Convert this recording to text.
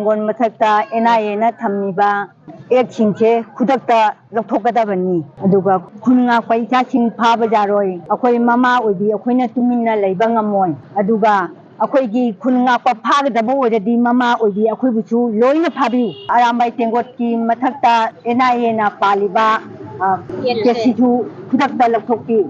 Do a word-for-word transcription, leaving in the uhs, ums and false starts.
ꯍꯤꯡꯒꯣꯜ ꯃꯊꯛꯇ ꯑꯦꯟ ꯑꯥꯏ ꯑꯦꯅ ꯊꯝꯃꯤꯕ ꯑꯦꯛꯁꯤꯡꯁꯦ ꯈꯨꯗꯛꯇ ꯂꯧꯊꯣꯛꯀꯗꯕꯅꯤ꯫ ꯑꯗꯨꯒ ꯈꯨꯟ ꯉꯥꯛꯄ ꯏꯆꯥꯁꯤꯡ ꯐꯥꯕ ꯌꯥꯔꯣꯏ꯫ ꯑꯩꯈꯣꯏ ꯃꯃꯥ ꯑꯣꯏꯕꯤ ꯑꯩꯈꯣꯏꯅ ꯇꯨꯃꯤꯟꯅ ꯂꯩꯕ ꯉꯝꯃꯣꯏ꯫ ꯑꯗꯨꯒ ꯑꯩꯈꯣꯏꯒꯤ ꯈꯨꯟ ꯉꯥꯛꯄ ꯐꯥꯒꯗꯕ ꯑꯣꯏꯔꯗꯤ ꯃꯃꯥ ꯑꯣꯏꯕꯤ ꯑꯩꯈꯣꯏꯕꯨꯁꯨ ꯂꯣꯏꯅ ꯐꯥꯕꯤꯌꯨ꯫ ꯑꯔꯥꯝꯕꯥꯏ ꯇꯦꯡꯒꯣꯠꯀꯤ ꯃꯊꯛꯇ ꯑꯦꯟ ꯑꯥꯏ ꯑꯦꯅ ꯄꯥꯜꯂꯤꯕ, ꯑ, ꯀꯦꯁꯁꯤꯁꯨ ꯈꯨꯗꯛꯇ ꯂꯧꯊꯣꯛꯄꯤꯌꯨ꯫